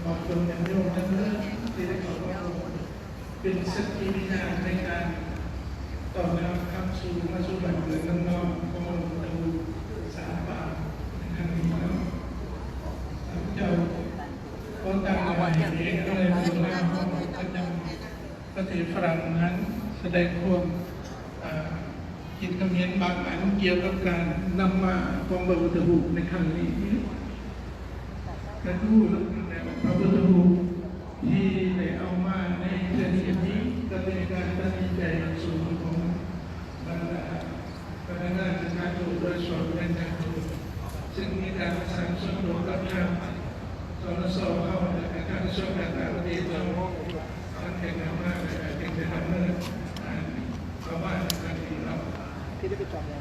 ຂອບຄຸນຍາດໂຍມທັງເລີຍທີ່ໄດ້ເຂົ້າຮ່ວມເປັນສັກຂີວິຍານໃນການຕ້ອນຮັບຂັບສູ່ມາສູ່ບ້ານເກີດເມືອງນອນຂອງພະພຸດທະຮູບສາມປາງໃນຄັ້ງນີ້ເນາະ. ຂ້າພະເຈົ້າຂໍຕັ້ງຖວາຍເອກອັຄຄະລາຊທູດລາວປະຈຳ ປະເທດຝຣັ່ງນັ້ນສະແດງຄວາມ ເອີ ຄິດຄຳເຫັນບາງອັນກ່ຽວກັບການນຳມາຂອງພະພຸດທະຮູບໃນຄັ້ງນີ້. ກະຮູ້ແລ້ວແຫຼະ ພະພຸດທະຮູບທີ່ໄດ້ເອົາມາໃນເທື່ອນີ້ ກະເປັນການຕັດສິນໃຈອັນສູງຂອງບັນດາ ພະນັກງານສະຖານທູດ ໂດຍສະເພາະແມ່ນທາງທູດ ຊຶ່ງມີການປະສານສ່ວນຕົວກັບທາງ ສນຊ ເຮົາ ແລະ ກະທາງກະຊວງການຕ່າງປະເທດເຮົາ ທັງແຂກນຳມາ ແລະ ກະຈຶ່ງໄດ້ດຳເນີນການເຂົ້າມາໃນຄັ້ງນີ້ເນາະ.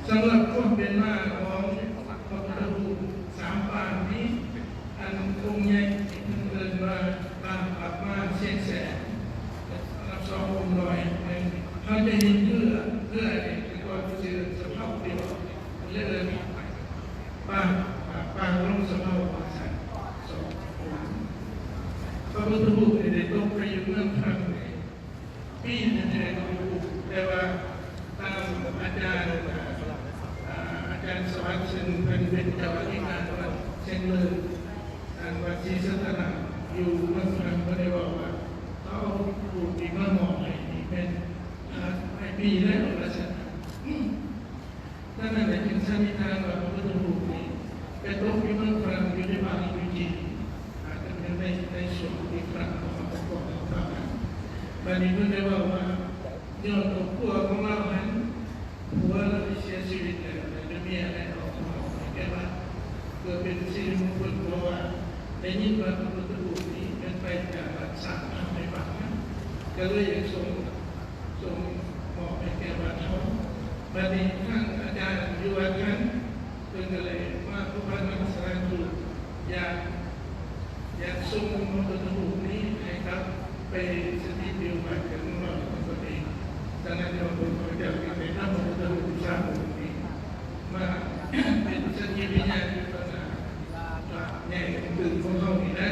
ສຳລັບຄວາມເປັນມາຂອງພະພຸດທະຮູບສາມປາງນີ້ ອັນອົງໃຫຍ່ທີ່ເພິ່ນເອີ້ນວ່າປາງປັບມາຊຽງແສນ ສຳລັບສອງອົງນ້ອຍ ເຮົາຈະເຫັນເຮືອ ເຮືອນີ້ແຕ່ກ່ອນເຂົາຊິເອີ້ນສະເພົາ ດຽວເລີຍປາງ ປາງລົງສະເພົາວ່າຊັ້ນ ສອງອົງ. ພະພຸດທະຮູບນີ້ໄດ້ຕົກໄປຢູ່ເມືອງຝຣັ່ງ ປີນັ້ນແຫຼະ ແຕ່ວ່າຕາມອາຈານ ອາ ອາຈານສະຫວັດ ເຊິ່ງເພິ່ນເປັນເຈົ້າອະທິການວັດຊຽງເລີງ ອັນວັດສີສັດຕະນາມ ຢູ່ເມືອງຝຣັ່ງ ເພິ່ນໄດ້ເວົ້າວ່າ ເຂົາເອົາຮູບນີ້ມາມອບໃຫ້ນີ້ແມ່ນຫຼາຍປີແລ້ວວ່າຊັ້ນ. ດັ່ງນັ້ນແຫຼະ ຈຶ່ງສັນນິດຖານວ່າພະພຸດທະຮູບນີ້ໄປຕົກຢູ່ເມືອງຝຣັ່ງ ຢູ່ໃນບາງ ຢູ່ຈີນ ອາດຈະເປັນໃນ ໃນຊ່ວງທີ່ຝຣັ່ງເຂົາມາປົກຄອງເມືອງຝຣັ່ງ. ບາດນີ້ເພິ່ນໄດ້ເວົ້າວ່າ ຍ້ອນຄອບຄົວຂອງລາວຫັ້ນ ຜົວລາວໄດ້ເສຍຊີວິດແລ້ວ ແລ້ວເມຍໄດ້ເອົາມາໄວ້ແກ່ບ້ານ ເພື່ອເປັນສິລິມົງຄົນ ເພາະວ່າໄດ້ຍິນວ່າພະພຸດທະຮູບນີ້ແມ່ນໄປຈາກວັດສ້າງທຳໃນບ້ານນັ້ນ ກະເລີຍຢາກສົ່ງ ສົ່ງມອບໃຫ້ແກ່ວັດເຮົາ. ບາດນີ້ທາງອາຈານຢູ່ວັດຫັ້ນ ເພິ່ນກະເລີຍມາພົບພະນຳສະຖານທູດ ຢາກ ຢາກສົ່ງພະພຸດທະຮູບນີ້ໃຫ້ກັບໄປສະຖິດຢູ່ບ້ານເກີດເມືອງນອນຂອງຕົນເອງ. ສະນັ້ນ ຂ້າພະເຈົ້າຈຶ່ງໄດ້ນຳພະພຸດທະຮູບສາມອົງນີ້ມາເປັນສັກຂີວິຍານຢູ່ຕໍ່ໜ້າພະໃຫຍ່ອົງຕື່ນຂອງເຮົານີ້ແຫຼະ.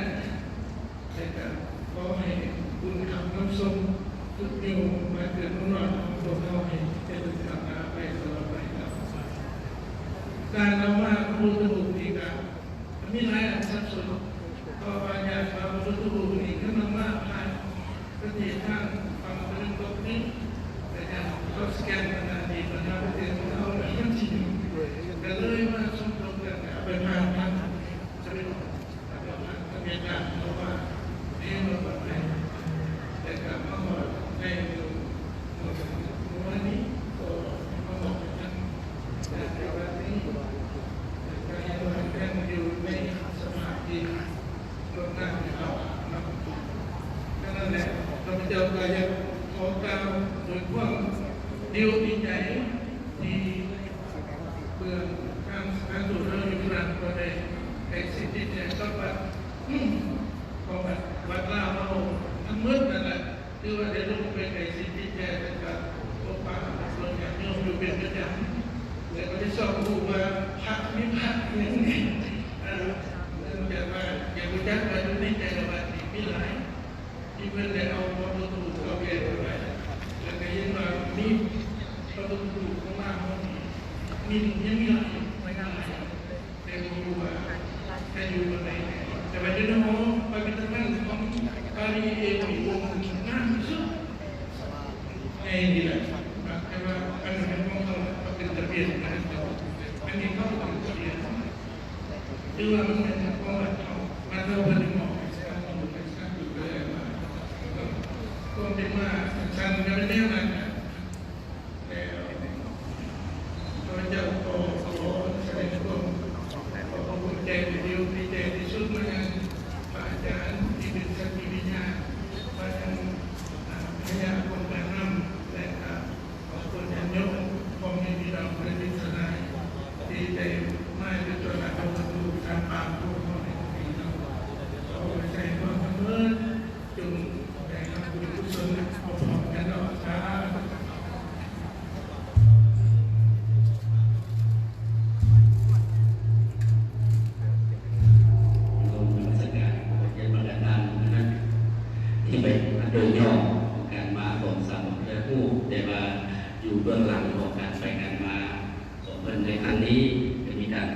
ແລະກະຂໍໃຫ້ບຸນຄຳນຳສົ່ງ ຝຶກຍູ້ບ້ານເກີດເມືອງນອນຂອງພວກເຮົາໃຫ້ຈະເລີນກ້າວໜ້າໄປຕະຫຼອດໄປ. ການເອົາມາພະພຸດທະຮູບນີ້ກະມີຫຼາຍອັນສັບສົນ ເພາະວ່າຢ້ານວ່າພະພຸດທະຮູບນີ້ຄັນເອົາມາຜ່ານປະເທດທາງຝັ່ງຕາເວັນຕົກນີ້ ແລະກະເຂົາສະແກນຂະໜາດນີ້ ບັນດາປະເທດຂອງເຮົາແລ້ວມັນຊິຫຍຸ້ງ ກະເລີຍມາສົມທົບກັນ ເອົາໄປຜ່ານທາງຕາເວັນ ເວຍດນາມ ເພາະວ່າແຮງລະບາດໄປ ແຕ່ກະມາຮອດໃນມື້ ມື້ວານນີ້ ກໍມາຮອດໃນທາງແຕ່ວັດນີ້ ແຕ່ກະຍັງວ່າຍັງຢູ່ໃນສະພາບທີ່ລົດນ້ຳເຂົ້າເນາະ. ສະນັ້ນແຫຼະ ຂ້າພະເຈົ້າກໍຢາກຂໍກ່າວໂດຍຄວາມດີອົກດີໃຈ ທີ່ເບື້ອງທາງສະຖານທູດເຮົາຢູ່ຝຣັ່ງກໍໄດ້ໃຫ້ສິດທິແຈງກັບວັດ ຂອງວັດ ວັດລາວເຮົາທັງໝົດນັ້ນແຫຼະ ຄືວ່າໄດ້ລົງໄປໃກ້ຊິດຕິດແທ້ ແລ້ວກະພົບປະກັບຍາດໂຍມຢູ່ເປັນປະຈຳ ແລ້ວກໍໄດ້ຊອກຮູ້ວ່າພະມີພະອີ່ຫຍັງແດ່ ເອີ ເນື່ອງຈາກວ່າຢາກຮູ້ຈັກວ່າຢູ່ໃນແຕ່ລະວັດນີ້ມີຫຼາຍ ທີ່ເພິ່ນໄດ້ເອົາພະພຸດທະຮູບເກົ່າແກ່ໄປໄວ້ ແລ້ວກໍເຫັນວ່າມີພະພຸດທະຮູບຂອງລາວເຮົານີ້ ມີ ຍັງມີຫຼາຍ ແຕ່ບໍ່ຮູ້ວ່າຈະຢູ່ບ່ອນໃດແນ່ ແຕ່ວ່າຢູ່ໃນຫໍພິພິທະພັນຂອງປາຣີເອງນີ້ ອົງງາມທີ່ສຸດໃນນີ້ແຫຼະ ແຕ່ວ່າອັນນັ້ນເປັນຂອງເຂົາ ເຂົາເປັນຕະປຽນ ອັນນີ້ເຂົາເປັນຕະປຽນ ຫຼືວ່າມັນແມ່ນຂອງບ້ານເຮົາ ບ້ານເຮົາເພິ່ນໄດ້ມອບໃຫ້ຊາວບ້ານຢູ່ ໃຫ້ຊາວບ້ານຢູ່ ກໍເລີຍວ່າ ຄວາມເປັນມາສັ້ນໆ ກໍແມ່ນແນວນັ້ນນະ. ແລ້ວ ຂ້າພະເຈົ້າກໍຂໍສະແດງຄວາມຂອບພະຄຸນໃຈທີ່ດີໃຈທີ່ສຸດມາຍັງພະອາຈານທີ່ເປັນສັກຂີວິຍານ ມາຍັງພະຍາກອງການນຳ ແລະ ກໍຂອບຄຸນຍາດໂຍມ ພໍ່ແມ່ພີ່ນ້ອງເພື່ອນມິດສະຫາຍ ທີ່ໄດ້ມາຢູ່ຕໍ່ໜ້າພະພຸດທະຮູບສາມປາງຂອງເຮົາໃນມື້ນີ້ເນາະ ຂໍອວຍໄຊພອນທັງໝົດ ຈົ່ງໄດ້ຮັບບຸນກຸສົນພ້ອມໆກັນເນາະ ສາ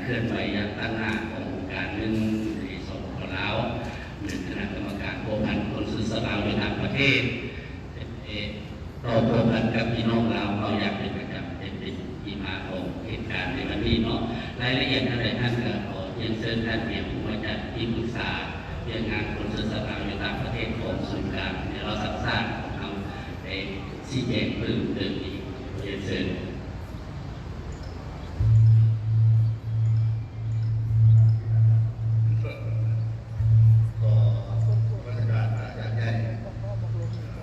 ເຄື່ອນໄຫວຢ່າງຕັ້ງໜ້າຂອງອົງການໜຶ່ງໃນ ສປປ ລາວ ແມ່ນຄະນະກຳມະການພົວພັນຄົນເຊື້ອຊາດລາວຢູ່ຕ່າງປະເທດ. ເອີ ກໍພົວພັນກັບພີ່ນ້ອງລາວເຮົາຢ່າງເປັນປະຈຳ, ເປັນ ເປັນທີ່ມາຂອງເຫດການໃນວັນນີ້ເນາະ. ລາຍລະອຽດແນວໃດນັ້ນ ກໍຂໍຮຽນເຊີນທ່ານ ເມຍ ຫົວຈັນ ທີ່ປຶກສາວຽກງານຄົນເຊື້ອຊາດລາວຢູ່ຕ່າງປະເທດຂອງສູນກາງແນວລາວສ້າງຊາດຂອງເຮົາ ໄດ້ຊີ້ແຈງເພີ່ມເຕີມອີກ. ຂໍຮຽນເຊີນ. ຂໍນະມັດສະການພະອາຈານໃຫຍ່ ພະ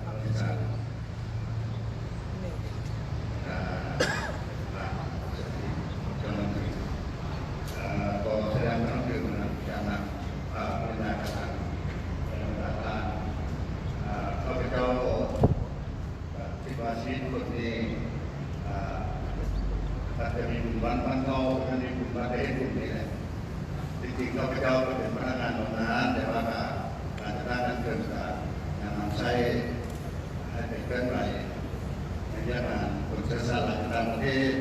ອາຈານ ອ່າ ເຈົ້າໜ້າທີ່ ອ່າ ຂໍສະແດງຄວາມນັບຖື ນຳຈາກນຳ ອ່າ ພະຍາກະສັນ ແລະ ບັນດາທ່ານ ອ່າ ຂ້າພະເຈົ້າ ກໍຄິດວ່າຊີວິດຄົນນີ້ ອ່າ ອາດຈະມີບຸນວັນວັນເຮົາ ບໍ່ທັນມີບຸນວັນໄດ້ເຮັດບຸນນີ້ແຫຼະ. ຈິງໆ ຂ້າພະເຈົ້າກໍເປັນພະນັກງານບຳນານ ແຕ່ວ່າກໍການຈັດຕັ້ງນັ້ນເພິ່ນກໍນຳໃຊ້ໃຫ້ໄປເຄື່ອນໄຫວໃນວຽກງານຄົນເຊື້ອຊາດລາວຢູ່ຕ່າງປະເທດ.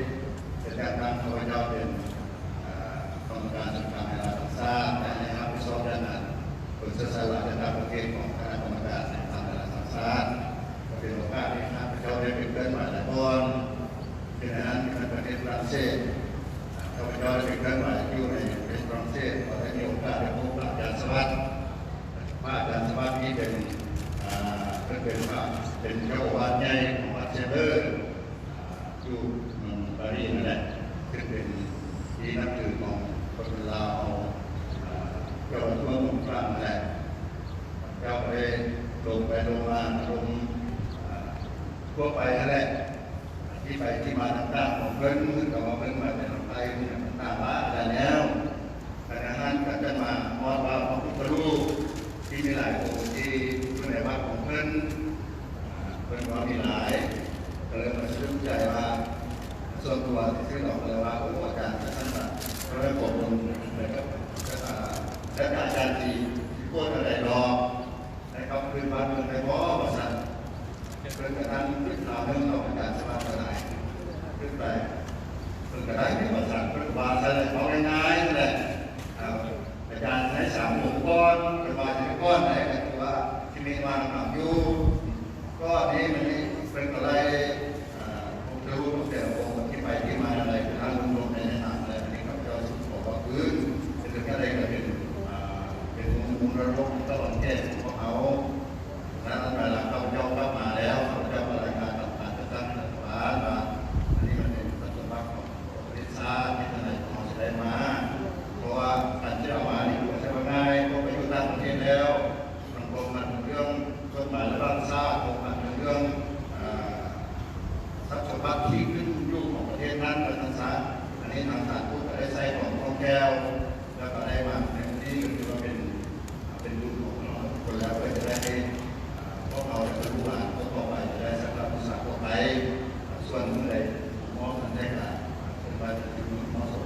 ເປັນຢ່າງໜັກ ຂ້າພະເຈົ້າເປັນ ອ່າ ກຳມະການສູນກາງແຫ່ງລາວສ້າງຊາດ ແລະ ໃຫ້ຮັບຜິດຊອບດ້ານການຄົນເຊື້ອຊາດລາວໃນຕ່າງປະເທດຂອງຄະນະກຳມະການສູນກາງແຫ່ງລາວສ້າງຊາດ. ກໍເປັນໂອກາດທີ່ຂ້າພະເຈົ້າໄດ້ໄປເຄື່ອນໄຫວຫຼາຍບ່ອນ ເປັນອັນນັ້ນ ຢູ່ໃນປະເທດຝຣັ່ງເສດ ຂ້າພະເຈົ້າໄດ້ໄປເຄື່ອນໄຫວຢູ່ໃນປະເທດຝຣັ່ງເສດ ກໍໄດ້ມີໂອກາດໄດ້ພົບປະອາຈານສະຫວັດ. ພະອາຈານສະຫວັດນີ້ເປັນ ອ່າ ເພິ່ນເປັນພະ ເປັນເຈົ້າອາວາດໃຫຍ່ຂອງວັດເຊເບີ ອ່າ ຢູ່ເມືອງປາຣີນັ້ນແຫຼະ ຊຶ່ງເປັນທີ່ນັບຖືຂອງຄົນລາວເຮົາ ອ່າ ທົ່ວເມືອງຝຣັ່ງນັ້ນແຫຼະ. ເຈົ້າກໍໄດ້ລົງໄປລົງມາ ລົງ ອ່າ ທົ່ວໄປຫັ້ນແຫຼະ ທີ່ໄປທີ່ມາຕ່າງໆຂອງເພິ່ນ ເພິ່ນກໍວ່າເພິ່ນມາແຕ່ທາງໃຕ້ ເພິ່ນກໍຕ່າງໆຫຼາຍແນວ. ແລ້ວຈາກນັ້ນກໍຈະມາຮອດວ່າພະພຸດທະຮູບທີ່ມີຫຼາຍອົງທີ່ຢູ່ໃນວັດຂອງເພິ່ນ ອ່າ ເພິ່ນວ່າມີຫຼາຍ ກໍເລີຍມາສະດຸດໃຈວ່າ ສ່ວນຕົວທີ່ຊື້ອອກກໍເລີຍວ່າ ໂອ້ ອາຈານ ຈັ່ງຊັ້ນລະ ກໍເລີຍຂໍບຸນ ແລ້ວກໍ ອ່າ ແລ້ວກໍອາຈານຊິ ຊິກວດອັນໃດດອກ ໃຫ້ກັບຄືນບ້ານເມືອງໄດ້ບໍ່ ວ່າຊັ້ນ. ເພິ່ນກໍນັ່ງຄິດຖາມເລື່ອງເອົາອາຈານສະຫວັດກໍໄດ້ ຂຶ້ນໄປ ເພິ່ນກໍໄດ້ວ່າຊັ້ນ ເພິ່ນວ່າຊັ້ນແຫຼະ ເວົ້າງ່າຍໆນັ້ນແຫຼະ. ອາ ອາຈານໃຫ້ສາມອົງກ່ອນ ເພິ່ນວ່າຊິໄດ້ກ່ອນໃດ ກໍຄືວ່າຊິມີມານຳຢູ່ ກໍນີ້ມັນນີ້ ເພິ່ນກໍໄລ່ ອ່າ ພະພຸດທະຮູບຂອງແຕ່ລະອົງ ທີ່ໄປທີ່ມາແນວໃດ ຄືທາງລຸງລົງໄດ້ແນະນຳແລ້ວ ອັນນີ້ຂ້າພະເຈົ້າຊິຂໍເວົ້າຄືນ ເປັນຈັ່ງໃດກໍເປັນ ອ່າ ເປັນມຸມມະລະດົກຕະຫຼອດແກ່ພວກເຮົາ. ນັ້ນເວລາຂ້າພະເຈົ້າກັບມາແລ້ວ ຂ້າພະເຈົ້າກໍລາຍງານຕໍ່ການຈັດຕັ້ງລັດຖະບານວ່າ ອັນນີ້ມັນເປັນຄຸນສົມບັດຂອງປະເທດຊາດ ເຮັດຈັ່ງໃດພວກເຮົາຊິໄດ້ມາ ເພາະວ່າການທີ່ເອົາມານີ້ບໍ່ໃຊ່ວ່າງ່າຍ ເພາະໄປຢູ່ຕ່າງປະເທດແລ້ວ ມັນພົວພັນເລື່ອງກົດໝາຍລະຫວ່າງຊາດ ພົວພັນເລື່ອງ ອ່າ ຊັບສົມບັດທີ່ຂຶ້ນຢູ່ຂອງປະເທດນັ້ນ ວ່າຊັ້ນຊະ. ອັນນີ້ທາງສານທູດກໍໄດ້ໃຊ້ຄວາມຄ່ອງແຄ້ວ ແລ້ວກໍໄດ້ມາໃນມື້ນີ້ ກໍຖືວ່າເປັນ ເປັນບຸນຂອງເຮົາທຸກຄົນແລ້ວ ເພື່ອຈະໄດ້ ອ່າ ພວກເຮົາ ແລະ ກໍລູກຫຼານຕໍ່ໆໄປ ຈະໄດ້ສັກການບູຊາຕໍ່ໄປ. ສ່ວນມື້ໃດມອບນັ້ນໄດ້ກໍ ເພິ່ນວ່າຈະຢູ່ເໝາະສົມ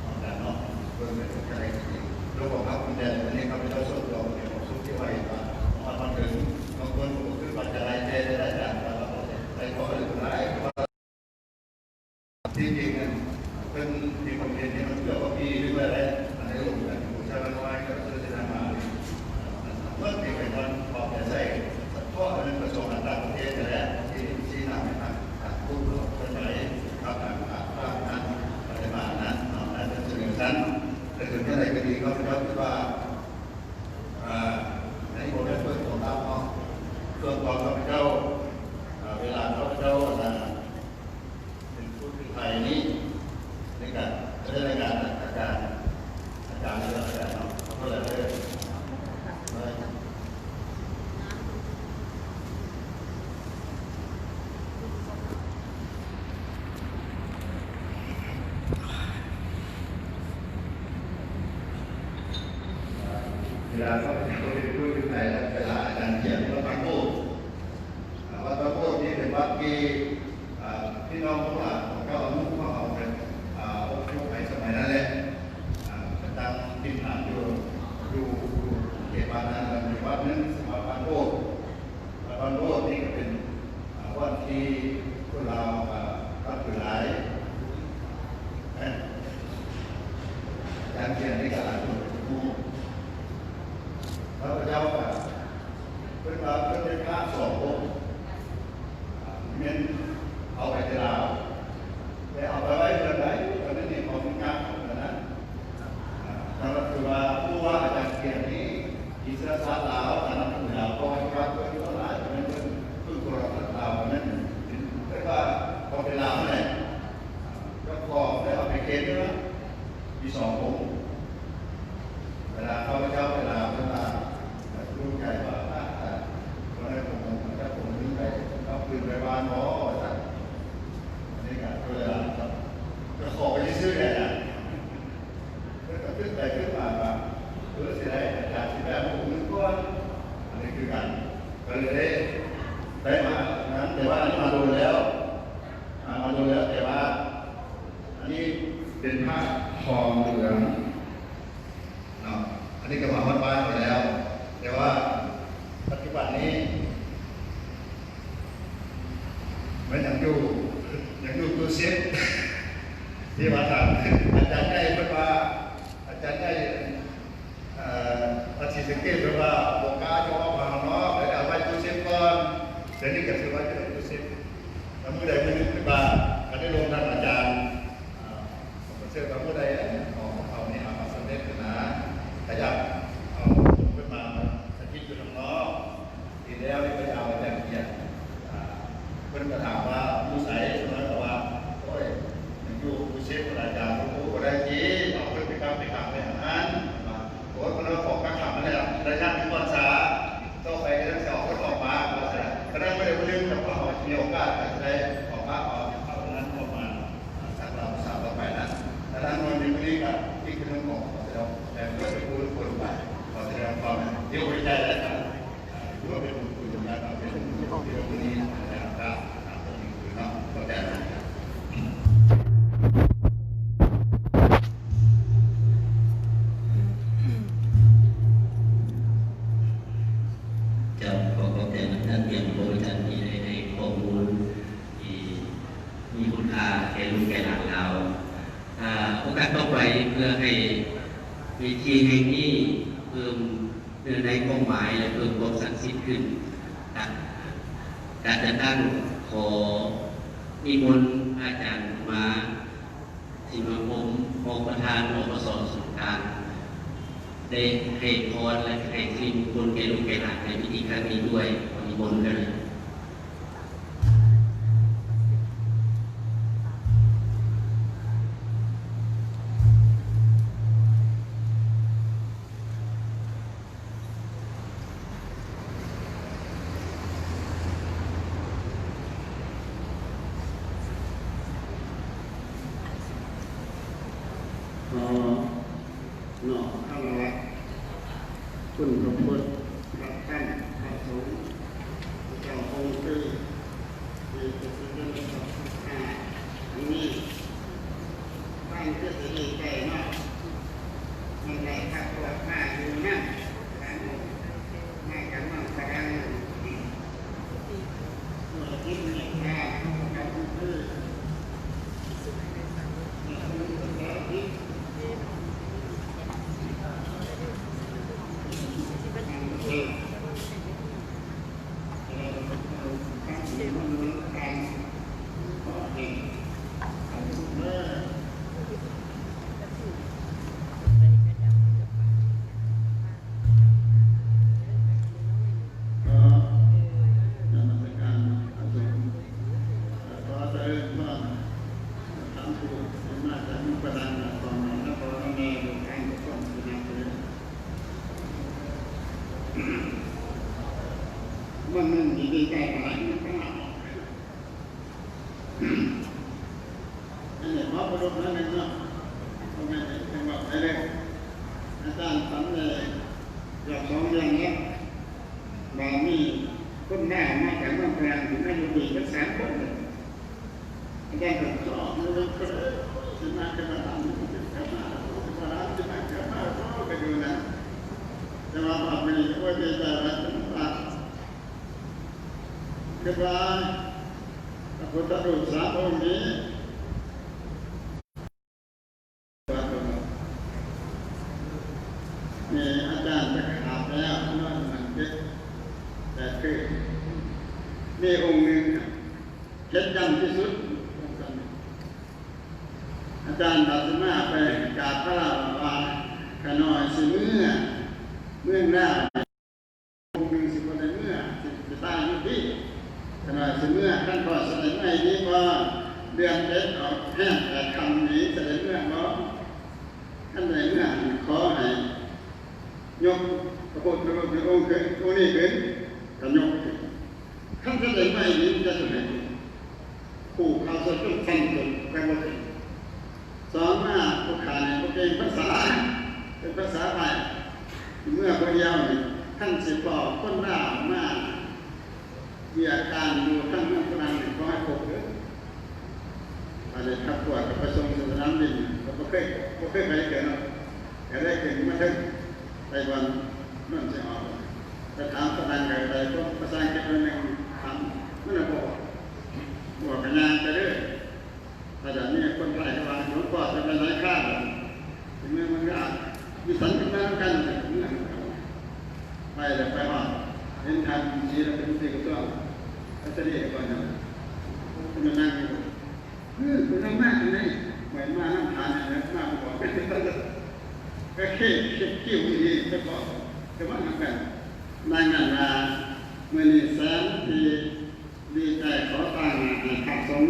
ເໝາະກັນເນາະ ເບິ່ງໄປເຖິງຈະໄດ້ຈິງ. ໂດຍຂອງພາກພູມໃຈ ອັນນີ້ຂ້າພະເຈົ້າສ່ວນຕົວ ກໍມີຄວາມສຸກທີ່ວ່າເຫັນວ່າ ມາຮອດມາເຖິງ ບາງຄົນກໍບໍ່ຄິດວ່າຈະໄດ້ແຕ່ໄດ້ອາຈານ ແຕ່ວ່າກໍໄດ້ພໍຫຼືຫຼາຍ ທີ່ຈິງນັ້ນ ເພິ່ນມີຄວາມເຫັນທີ່ມັນເກືອບວ່າປີໜຶ່ງແລ້ວແຫຼະ ອັນໄດ້ລົງກັນ ຜູ້ຊາຍນ້ອຍກັບເສືອຊະນະມາ ເໝິດທີ່ເປັນການຂອບໃຈໃສ່ ສະເພາະເລື່ອງກະຊວງການຕ່າງປະເທດນີ້ແຫຼະ ທີ່ຊີ້ນຳໃຫ້ທາງ ທາງກຸ່ມເຮົາເຄື່ອນໄຫວ ກັບທາງພາກນັ້ນ ປະຕິບັດນັ້ນເນາະ ນັ້ນເປັນເຊັ່ນນັ້ນ. ແຕ່ເຖິງຈັ່ງໃດກໍດີ ຂ້າພະເຈົ້າຄິດວ່າ ອ່າ ອັນນີ້ບໍ່ແມ່ນເປີດຄວາມລັບເນາະ ສ່ວນຕົວຂ້າພະເຈົ້າ ອ່າ ເວລາຂ້າພະເຈົ້າ ອ່າ ເປັນຜູ້ຖືໄພນີ້ ໃນການ ໃນການຈັດການ ອາຈານເລີຍ ອາຈານເນາະ ຂໍໂທດຫຼາຍເດີ. ເວລາເຂົາເປັນຜູ້ຖືໄພ ເວລາອາຈານຂຽນ ວັດບາງໂພດ ອ່າ ວັດບາງໂພດນີ້ເປັນວັດທີ່ ອ່າ ພີ່ນ້ອງລູກຫຼານຂອງເຈົ້າອະນຸພວກເຮົາເປັນ ອ່າ ອົບພຍົບໄປສະໄໝນັ້ນແຫຼະ ອ່າ ໄປຕັ້ງຖິ່ນຖານຢູ່ ຢູ່ ຢູ່ເຂດບ້ານນັ້ນ ແລ້ວມີວັດໜຶ່ງຊື່ວັດບາງໂພດ. ວັດບາງໂພດນີ້ກໍເປັນ ອ່າ ວັດທີ່ຄົນລາວ ອ່າ ນັບຖືຫຼາຍ. ເອີ ເອີ ອັນນີ້ກໍມາຮອດບ້ານໄປແລ້ວ, ແຕ່ວ່າປັດຈຸບັນນີ້ມັນຍັງຢູ່ ຍັງຢູ່ຕູ້ເຊຟ ທີ່ວ່າທາງອາຈານໃຫຍ່ເພິ່ນວ່າ ອາຈານໃຫຍ່ ເອີ ວັດສີສະເກດເພິ່ນວ່າບໍ່ກ້າຈະອອກມາຂ້າງນອກ ແລ້ວກໍເອົາໄວ້ຕູ້ເຊຟກ່ອນ. ດຽວນີ້ກໍຖືວ່າຢູ່ຕູ້ເຊຟ ແລ້ວມື້ໃດມື້ໜຶ່ງເພິ່ນວ່າ ກໍໄດ້ລົມທາງອາຈານ ອ່າ ເຊິ່ງວ່າຜູ້ໃດອັນຂອງເຂົານີ້ຫາມາສຳເລັດນະ ຂະຫຍັບເອົາເພິ່ນມາສະຖິດຢູ່ທາງນອກ. ປີແລ້ວນີ້ເພິ່ນເອົາອາຈານກຽດ ອ່າ ເພິ່ນກໍຖາມວ່າຢູ່ໃສ ເພິ່ນກໍວ່າ ໂອ້ຍ ມັນຢູ່ພູເຊບ ອາຈານ ໂອ້ ບໍ່ໄດ້ຕິ ເອົາເພິ່ນໄປກັກໄປຂັງໄວ້ຫັ້ນ ວ່າ ໂອ້ຍ ເພິ່ນເອົາເຂົາກັກຂັງນັ້ນແຫຼະ ໄລຍະໜຶ່ງກ່ອນຊາ ຕໍ່ໄປກໍຈະເອົາເພິ່ນອອກມາ ວ່າຊັ້ນ. ຂະໜາດບໍ່ໄດ້ຜູ້ໜຶ່ງ ແຕ່ວ່າເຮົາມີໂອກາດ ກໍຈະໄດ້ເອົາພາ ເອົາ ເອົານັ້ນອອກມາ ອ່າ ສັກລາວພາສາຕໍ່ໄປນະ. ແລະ ທາງໂນ້ນນີ້ ມື້ນີ້ກໍອີກເລື່ອງຂອງ ແຕ່ເພື່ອຈະຮູ້ທຸກຄົນໄປ ຂໍສະແດງຄວາມດີອົກດີໃຈຫຼາຍໆ ອ່າ ຖືວ່າເປັນບຸນຄຸນນະ ເປັນບຸນຄຸນທີ່ມື້ນີ້ ແລະ ກໍຕາມເນາະ ຂອບໃຈຫຼາຍ. ເຈົ້າ ຂໍຂອບໃຈນຳທ່ານຕຽມພະອາຈານທີ່ໄດ້ໃຫ້ຂໍ້ມູນທີ່ມີຄຸນຄ່າແກ່ລູກແກ່ຫຼານລາວ. ອ່າ ໂອກາດຕໍ່ໄປເພື່ອໃຫ້ເວທີແຫ່ງນີ້ເພີ່ມເນື້ອໃນຄວາມໝາຍ ແລະ ເພີ່ມຄວາມສັກສິດຂຶ້ນ, ການ ການຈັດຕັ້ງຂໍນິມົນພະອາຈານບຸນມາ ສິມມາຄົມ ຮອງປະທານ ອປສ ສູນກາງ ໄດ້ໃຫ້ພອນ ແລະ ໃຫ້ສິລິມຸງຄຸນແກ່ລູກແກ່ຫຼານໃນພິທີຄັ້ງນີ້ດ້ວຍ. ຂໍນິມົນເດີ. ຂໍນ້ອມຄາລະວະຄຸນພະພຸດ ພະທຳ ພະສົງ ພະເຈົ້າອົງຄື ທີ່ປະເພດວັນທີສິບຫ້ານີ້ ຟັງຄືຊິດີໃຈເນາະ ມັນໄດ້ພັກພວກມາຢູ່ນຳ ມາຈາກເມືອງຝຣັ່ງ. ຂໍນະມັດສະການພະສົງ ຂໍຈະເລີນພອນ ທ່ານຜູ້ທີ່ມາຈາກເມືອງຝຣັ່ງ ນະຄອນນະຄອນແມ່ ລູກຫຼານທຸກຄົນທີ່ຮັກເລີຍ ວັນໜຶ່ງທີ່ດີໃຈຫຼາຍ ມັນກໍລາອອກ. ອັນນີ້ຂໍປະລົບໜ້ອຍໜຶ່ງເນາະ ບໍ່ແມ່ນເປັນເວົ້າໄປເລີຍ. ອາຈານສັນໄດ້ຮອດສອງເດືອນແລ້ວ ບາດນີ້ຄົນລາວມາຈາກເມືອງຝຣັ່ງ ມາຢູ່ພີ້ເບິດສາມຄົນ. ອາຈານກໍຊອກຢູ່ເບິ່ງ ເອີ ຊິມາເກີດມາຕາມ ຊິມາເກີດມາ ຊິມາເກີດມາ ກໍຢູ່ນັ້ນ. ແຕ່ວ່າຮອດມື້ນີ້ ໂອ້ຍ ດີໃຈຫຼາຍ ຄືວ່າພະພຸດທະຮູບສາມອົງນີ້ ນີ້ອາຈານໄປຂາບແລ້ວ ນອນມັນເຈັບແປດຄືນ. ມີອົງໜຶ່ງເຫັນດຳທີ່ສຸດ ອາຈານບາດຊິມາໄປກາບພາລາວ່າ ຂ້ານ້ອຍຊິເມືອເມືອງລາວ ອົງໜຶ່ງຊິບໍ່ໄດ້ເມືອ ຊິ ຊິຕາຍຢູ່ພີ້ ຂະນ້ອຍຊິເມືອ. ຄັນພໍ່ສະເດັດມາອີກນີ້ບໍ່ ເດືອນເອັດອອກແຮມແປດຄ່ຳນີ້ ສະເດັດເມືອບໍ່? ຄັນໄດ້ເມືອ ຂໍໃຫ້ຍົກພະພຸດທະຮູບໃນອົງຂຶ້ນ ອົງນີ້ຂຶ້ນ ກໍຍົກຂຶ້ນ. ຄັນສະເດັດມາອີກນີ້ ຈະເຮັດໃຫ້ ຄູເຂົາສະຈົນສັ່ນຈົນໄປໝົດເລີຍ. ສອງມາ ພວກຂ້ານີ້ບໍ່ເກັ່ງພາສາ ເປັນພາສາໄທ ເມືອຜູ້ດຽວນີ້ ຄັນຊິພໍ້ຄົນລາວມາວຽກການຢູ່ທາງເມືອງຝຣັ່ງນີ້ ຂໍໃຫ້ພົບເດີ. ອັນນີ້ພັກພວກກໍໄປສົ່ງສະໜາມບິນ ກໍບໍ່ເຄີຍ ບໍ່ເຄີຍໄປເທື່ອເນາະ ກໍໄດ້ຂຶ້ນມາເຖິງ ໄປບ່ອນນັ້ນຊິອອກ ໄປຖາມພະນັກງານການໄຟ ພວກພາສາອັງກິດໜ້ອຍໜຶ່ງ ຖາມ ມັນລະບໍ່ອອກ ບອກໃຫ້ຍ່າງໄປເດີ. ຖ້າຈະມີຄົນໄທເຂົາວ່າ ຫຼວງພໍ່ຈະໄປໄສຄາ ເມືອງມັນກະມີສັນຂຶ້ນມານຳກັນ ເມືອງ ໄປແລ້ວໄປຮອດ ເຫັນທ່ານສີລະເປັນທີ່ກະຊວງ ໄປສະເດດກ່ອນນະ ເພິ່ນມານັ່ງຢູ່ ເອີ ເພິ່ນມາຈັ່ງໃດ ຂ້ອຍມານຳທ່ານນີ້ແຫຼະ ມາບໍ່ບອກ ກະເຄບຄິ້ວອີ່ຫຼີ ແຕ່ກໍຈະມານຳກັນ. ດັ່ງນັ້ນວ່າ ມື້ນີ້ແສນທີ່ດີໃຈ ຂໍຕັ້ງໃຫ້ພະສົງ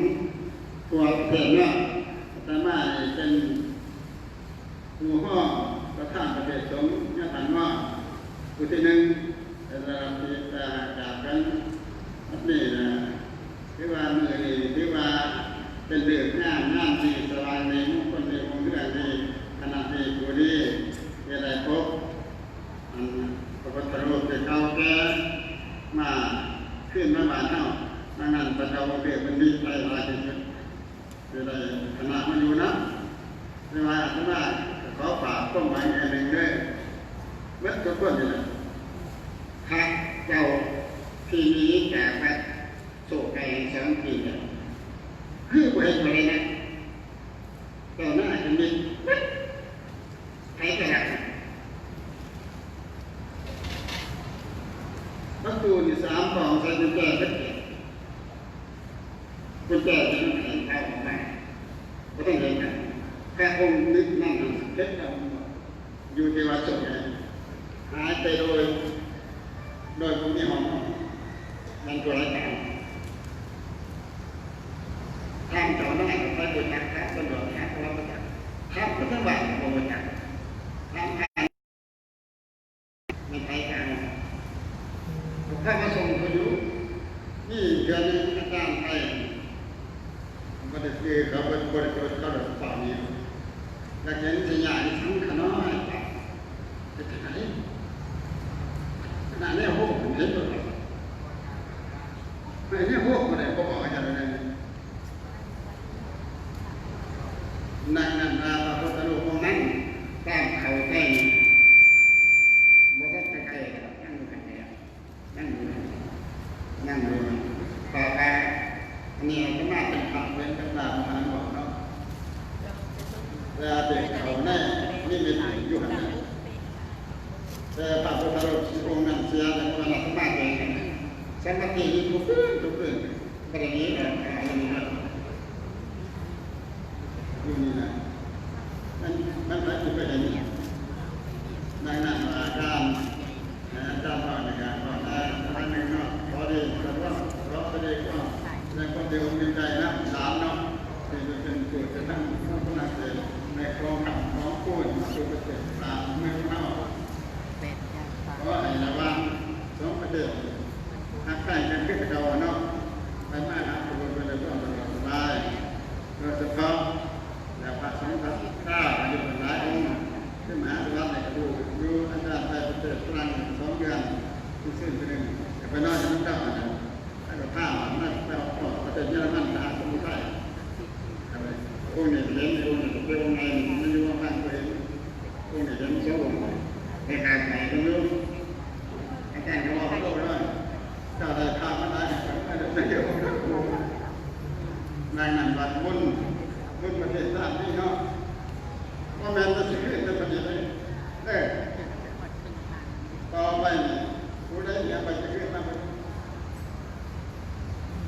ທົ່ວປະເທດເນາະ ອາດຕະມານີ້ເປັນ ຜູ້ຮອງປະທານປະເທດສົງຍານທາງງອນຜູ້ທີໜຶ່ງ ເປັນລະດັບທີ່ການບັດນີ້ນະ ຖືວ່າມື້ນີ້ຖືວ່າເປັນເລີກງາມ ຍາມດີ ສະຫວ່າງດີ ມຸງຄຸນດີ ຮຸ່ງເຮືອງດີ ຄະນະດີ ຜູ້ດີ ທີ່ໄດ້ພົບ ອັນ ພະພຸດທະຮູບທີ່ເກົ່າແກ່ມາຄືນມາບ້ານເຮົາ. ດັ່ງນັ້ນ ພະເຈົ້າອົງເທບເພິ່ນດີໃຈຫຼາຍທີ່ສຸດ ທີ່ໄດ້ຄະນະມາຢູ່ນຳ. ແຕ່ວ່າອາດຕະມາກໍຂໍຝາກຄວາມຫວັງອັນໜຶ່ງເດີ ເບິດທຸກຄົນນີ້ແຫຼະ ພະເຈົ້າທີ່ໜີຈາກວັດໂຊກໄກສອງປີແລ້ວ ຄືບໍ່ເຫັນຜູ້ໃດນະ ເຈົ້ານາຍກໍມີເບິດ ໃຜຈະຮັບ ປະຕູນີ້ສາມຫ້ອງໃສ່ກຸນແຈເບິດ ກຸນແຈຈະນຳໃຫ້ເອົາອອກມາ ບໍ່ຕ້ອງເດີນທາງ. ພະອົງນຶກນັ້ນເຮັດເອົາ ຢູ່ທີ່ວ່າສົງແມ່ນຫາຍໄປໂດຍ ໂດຍບໍ່ມີຫ້ອງ ແມ່ນຜູ້ໃດຕາມ ຖາມເຈົ້ານາຍກໍໄປບໍ່ຈັກ ຖາມຕຳຫຼວດ ຖາມປະຫວັດກໍບໍ່ຈັກ ຖາມຄົນຈັງຫວັດກໍບໍ່ຮູ້ຈັກ ຖາມທ່ານ ແມ່ນໃຜການ ພາມາສົ່ງເຂົາຢູ່. ມີເທື່ອໜຶ່ງອາຈານໄປ ບໍ່ໄດ້ຊື່ເຂົາ ບໍ່ໄດ້ຕົວເຂົາດອກ ເວົ້ານີ້ ຢາກເຫັນສະຍາອີສັງຂະນ້ອຍ ເຮັດຈັ່ງໃດ ຂະໜາດແນວໂຮມເຫັນບໍ່ ໃນແນວໂຮມບໍ່ໄດ້ ບໍ່ບອກອາຈານໄດ້. ດັ່ງນັ້ນວ່າພະພຸດທະຮູບອົງນັ້ນ ຕາມເຂົ້າໃຈ ບໍ່ທັນຈະໄກດອກ ຍັງຢູ່ຫັ້ນແຫຼະ ຍັງຢູ່ ຍັງຢູ່. ເພາະວ່າອັນນີ້ອາດຕະມາເປັນພະເຫັນກັບຕາ ບໍ່ທັນບອກເນາະ ແຕ່ເດັກເຂົ້າໃນນິມິດຢູ່ຫັ້ນແຫຼະ ແຕ່ພະພຸດທະຮູບອົງນັ້ນເສຍແລ້ວ ເພາະວ່າອາດຕະມາເປັນ ສະມາທິຢູ່ທຸກຄືນ ທຸກຄືນ. ບໍ່ໄດ້ໜີອອກ ຢູ່ນີ້ນະ ມັນ ມັນໃຜຊິໄປເຫັນ. ດັ່ງນັ້ນວ່າການ ອາຈານເວົ້າໃນການເວົ້ານະ ອັນໜຶ່ງເນາະ ຂໍເດຊະຄວາມ ຂໍພະເດຊະຄວາມ ແລະ ຄວາມດີອົກດີໃຈນຳ ສາມເນາະ ທີ່ເປັນສູດຈະນຳຂອງພະນັກເທດ ແລະ ຂອງຄຳຂອງຄູນສູ່ປະເທດຊາດເມືອງເຮົາ. ຂໍໃຫ້ລະວັງສອງປະເທດ ຮັກໃຄ່ກັນຄືເກົ່າເນາະ ໄປມາຫາສູ່ຄົນໄດ້ຄວາມສະດວກສະບາຍ. ໂດຍສະເພາະແລ້ວພະສົງພະເຈົ້າອາຍຸຫຼາຍອົງ ຄືມະຫາສະຫວັດນີ້ກໍຢູ່ ຢູ່ອາຈານໄປປະເທດຝຣັ່ງສອງເດືອນ ຄືຄືນຄືໜຶ່ງ ກໍໄປນອນຢູ່ນຳເຈົ້າຫັ້ນນະ ແລ້ວກໍພາມາໄປຮອດປະເທດເຢຍລະມັນ ໄປຫາສົງໄທ. ອົງນີ້ເຫັນ ອົງນີ້ເປັນອົງໃຫຍ່ ມັນຢູ່ວ່າຟັງບໍ່ເຫັນ. ອົງນີ້ເຫັນສອງອົງ ໃຫ້ຂາດໃຈເບິ່ງຢູ່ ອາຈານກໍເວົ້າໂຕເລີຍ ເຈົ້າໄດ້ພາມາຫຼາຍ ໃຫ້ເດີ ໃຫ້ເດີ. ດັ່ງນັ້ນວ່າບຸນ ບຸນປະເທດຊາດນີ້ເນາະ ບໍ່ແມ່ນວ່າຊິຄືນແຕ່ປະເທດນີ້ເດີ. ຕໍ່ໄປນີ້ ຜູ້ໃດເອົາໄປຈະຄືນມາເບິດ.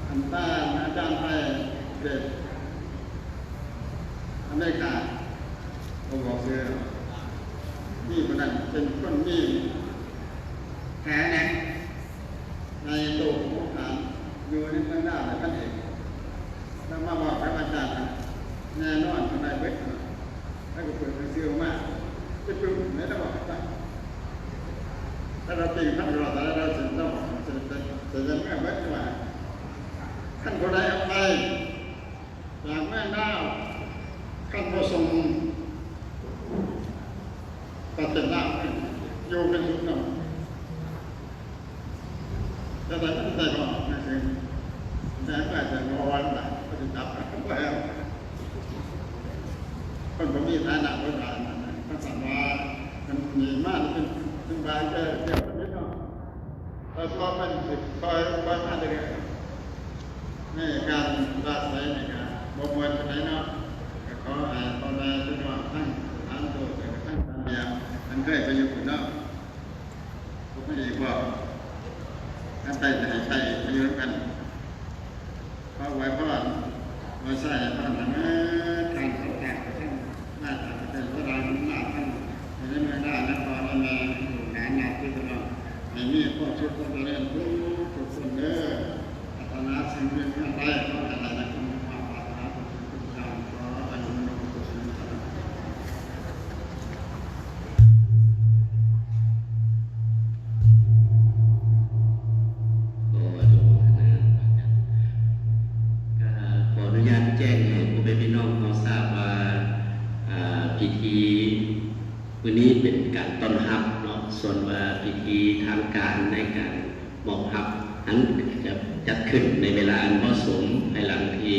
ອັນຕາອາຈານໄປເດດອາເມລິກາ ບໍ່ບອກຊື່ ມີຜູ້ນັ້ນເປັນຄົນມີຖານະໃຫຍ່ໂຕຂອງທ່ານ ຢູ່ໃນເມືອງລາວ ແລະ ພັນເອກ ລາວມາເວົ້າກັບອາຈານ ແນ່ນອນເພິ່ນໄດ້ເບິດ. ແລ້ວກໍເປີດໜັງສືອອກມາ ປຶ້ມໆ ແລ້ວເວົ້າໃຫ້ຟັງ. ຖ້າລາວເກັ່ງພັນກໍລາວ ຖ້າລາວເສັນ ລາວເສັນ ເສັນເມືອເບິດວ່າ ຄັນຜູ້ໃດເອົາໄປຈາກເມືອງລາວ ຄັນບໍ່ສົ່ງປະເທດລາວ ຢູ່ເປັນສຸກນຳ. ແຕ່ໃດມັນໃສ່ບໍ່ອອກໜັງສື ແຕ່ເມື່ອແຕ່ບໍ່ວ່າລະ ກໍຊິຈັບ ບໍ່ແລ້ວ ເພິ່ນບໍ່ມີຖານະ ເພິ່ນວ່າ ເພິ່ນວ່າ ນີ້ມາເປັນ ເປັນບາງແກ່ວເດ້ເນາະ ແລ້ວກໍມັນຊິຄ່ອຍ ຄ່ອຍມາເລື້ອຍໆ ໃນການປາໄສນີ້ກະບໍ່ມ່ວນປານໃດເນາະ ກະຂໍໃຫ້ພໍ່ແມ່ພີ່ນ້ອງທັງສະຖານທູດ ແລະກະທັງສາມຫຼ່ຽມ ອັນເຄີຍໄປຢູ່ພຸ້ນເນາະ ພວກນີ້ພວກກັນໄປ ໃຫ້ໄປ ໄປຢູ່ນຳກັນ. ຂໍອວຍພອນ ອວຍໄຊໃຫ້ພອນນຳເດີ ທ່ານເຈົ້າພາບ ທ່ານນາຍ ທ່ານເທວະດາ ມາທັງໃນເມືອງນາ ນະຄອນ ແລະແມ່ ລູກຫຼານ ຍາດຕິພີ່ນ້ອງ ໃຫ້ມີຄວາມສຸກຄວາມຈະເລີນທຸກໆຄົນເດີ. ປາດຖະໜາສິ່ງໃດ ຂໍໃຫ້ໄດ້ດັ່ງຄວາມປາດຖະໜາ ທຸກສິ່ງທຸກຢ່າງ. ຂໍອະນຸໂມທະນາ. ຂໍອະນຸໂມທະນາ ອາຈານ. ກໍຂໍອະນຸຍາດແຈ້ງໃຫ້ພໍ່ແມ່ພີ່ນ້ອງເຮົາຊາບວ່າ ອາ ພິທີມື້ນີ້ເປັນການຕ້ອນຮັບເນາະ, ສ່ວນວ່າພິທີທາງການໃນການມອບຮັບນັ້ນ ຈະຈັດຂຶ້ນໃນເວລາອັນເໝາະສົມ ພາຍຫຼັງທີ່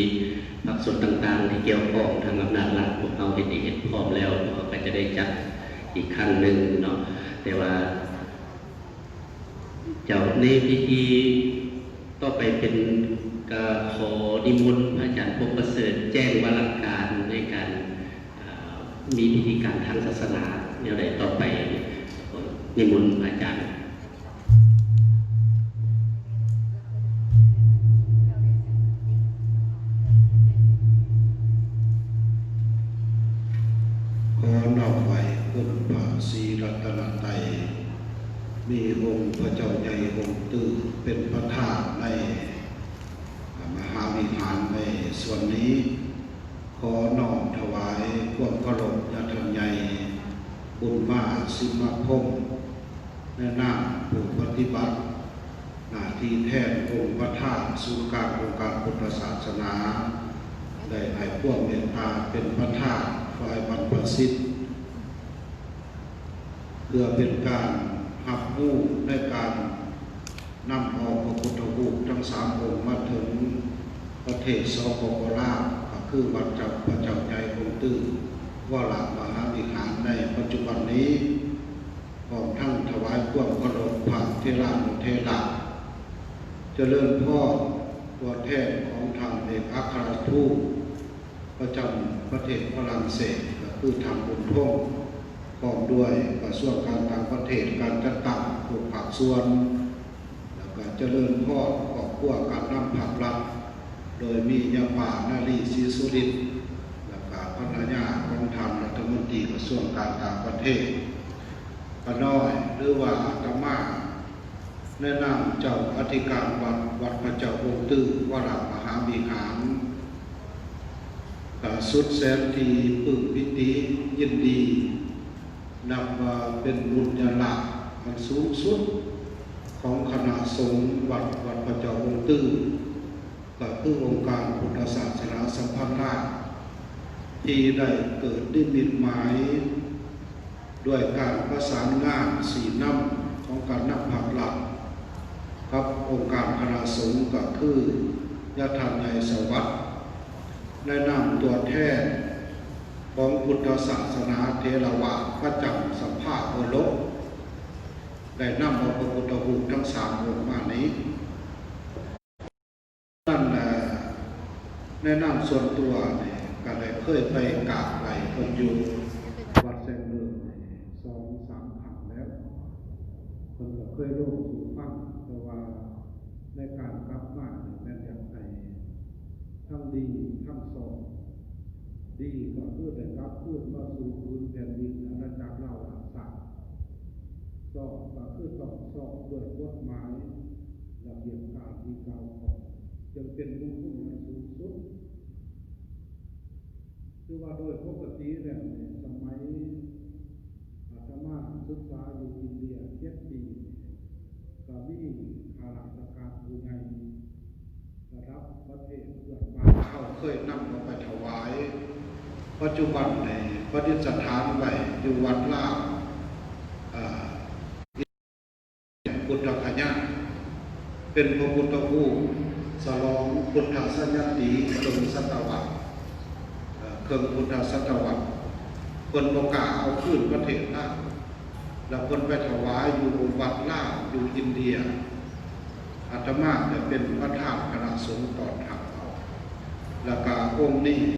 ພາກສ່ວນຕ່າງໆທີ່ກ່ຽວຂ້ອງທາງອຳນາດລັດ ພວກເຮົາເຮັດດີເຮັດພ້ອມແລ້ວ ພວກເຮົາກໍຈະໄດ້ຈັດອີກຄັ້ງໜຶ່ງເນາະ. ແຕ່ວ່າ ເຈົ້າ ໃນພິທີຕໍ່ໄປເປັນ ກະຂໍນິມົນພະອາຈານພົບປະເສີດ ແຈ້ງວ່າຫຼັກການໃນການ ເອີ ມີພິທີການທາງສາສະໜາແນວໃດຕໍ່ໄປ. ນິມົນພະອາຈານ. ຂໍນອບໄຫວ້ຄຸນພະສີລັດຕະນະໄຕ ມີອົງພະເຈົ້າໃຫຍ່ອົງຕື້ເປັນປະທານໃນມະຫາວິຫານໃນສ່ວນນີ້. ຂໍນ້ອມຖວາຍຄວາມເຄົາລົບຍາທ່ານໃຫຍ່ ບຸນມາ ສິມມະພົງ ໃນນາມຜູ້ປະຕິບັດໜ້າທີ່ແທນອົງປະທານສູນກາງອົງການພຸດທະສາສະໜາ ໄດ້ໃຫ້ຄວາມເມດຕາເປັນປະທານຝ່າຍບັນພະສິດ ເພື່ອເປັນການຮັບຮູ້ໃນການນຳເອົາພະພຸດທະຮູບທັງສາມອົງມາເຖິງປະເທດ ສປປ ລາວ ກໍຄືວັດເຈົ້າ ພະເຈົ້າໃຫຍ່ອົງຕື້ ວະລະມະຫາວິຫານໃນປັດຈຸບັນນີ້. ພ້ອມທັງຖວາຍຄວາມເຄົາລົບພະເຖລານຸເຖລະ ຈະເລີນພອນຕົວແທນຂອງທ່ານເອກອັກຄະລັດທູດປະຈຳປະເທດຝຣັ່ງເສດ ກໍຄືທ່ານບຸນທົງ ພ້ອມດ້ວຍກະຊວງການຕ່າງປະເທດ, ການຈັດຕັ້ງທຸກພາກສ່ວນ ແລ້ວກໍຈະເລີນພອນຄອບຄົວການນຳພາກລັດ ໂດຍມີຍາປ້າ ນາລີ ສີສຸລິດ ແລ້ວກໍພັນລະຍາຂອງທ່ານລັດຖະມົນຕີກະຊວງການຕ່າງປະເທດ. ປ້ານ້ອຍ ຫຼືວ່າອາດຕະມາ ໃນນາມເຈົ້າອະທິການວັດ ວັດພະເຈົ້າອົງຕື້ ວະລະມະຫາວິຫານ ກໍສຸດແສນທີ່ປຶ້ມປີຕິຍິນດີ ນັບວ່າເປັນບຸນຍາລາພອັນສູງສຸດຂອງຄະນະສົງວັດ ວັດພະເຈົ້າອົງຕື້ ກໍຄືອົງການພຸດທະສາສະໜາສຳພັນລາວ ທີ່ໄດ້ເກີດນິມິດໝາຍ ດ້ວຍການປະສານງານຊີ້ນຳຂອງການນຳພາກລັດ ກັບອົງການຄະນະສົງ ກໍຄືຍາທ່ານໃຫຍ່ສະຫວັດ ໃນນາມຕົວແທນຂອງພຸດທະສາສະໜາເຖລະວາດປະຈຳສະພາເອີຣົບ ໄດ້ນຳເອົາພະພຸດທະຮູບທັງສາມອົງມານີ້. ນັ້ນແຫຼະ ແນະນຳສ່ວນຕົວນີ້ ກໍໄດ້ເຄີຍໄປກາບໄຫວ້ເພິ່ນຢູ່ວັດແສງເລີນນີ້ສອງສາມຄັ້ງແລ້ວ ເພິ່ນກໍເຄີຍເລົ່າສູ່ຟັງ ແຕ່ວ່າໃນການກັບມານີ້ແມ່ນຢາກໃຫ້ທັງດີທັງຊອບ. ດີກໍຄືໄດ້ກັບຄືນມາສູ່ພື້ນແຜ່ນດິນອານາຈັກລາວລາຊາ. ຊອບກໍຄືຕ້ອງຊອບດ້ວຍກົດໝາຍ ລະບຽບການທີ່ກ່າວຂອງ ຈຶ່ງເປັນມຸງຄຸນອັນສູງສຸດ. ຄືວ່າໂດຍປົກກະຕິແລ້ວນີ້ ສະໄໝອາດຕະມາສຶກສາຢູ່ອິນເດຍເຈັດປີ ກໍມີຂ້າລາຊະການຜູ້ໃຫຍ່ ລະດັບປະເທດເພື່ອນບ້ານເຮົາເຄີຍນຳເອົາໄປຖວາຍ. ປັດຈຸບັນນີ້ປະດິດສະຖານໄວ້ຢູ່ວັດລາວ ເອີ ພຸດທະຄະຍາ ເປັນພະພຸດທະຮູບສະຫຼອງພຸດທະສັນຍະຕິເຄິ່ງສັດຕະວັດ ເອີ ເຄິ່ງພຸດທະສັດຕະວັດ. ເພິ່ນບໍ່ກ້າເອົາຄືນປະເທດລາວ. ແລ້ວເພິ່ນໄປຖວາຍຢູ່ວັດລາວຢູ່ອິນເດຍ. ອາດຕະມາໄດ້ເປັນປະທານຄະນະສົງຕ້ອນຮັບເອົາ ແລ້ວກະອົງນີ້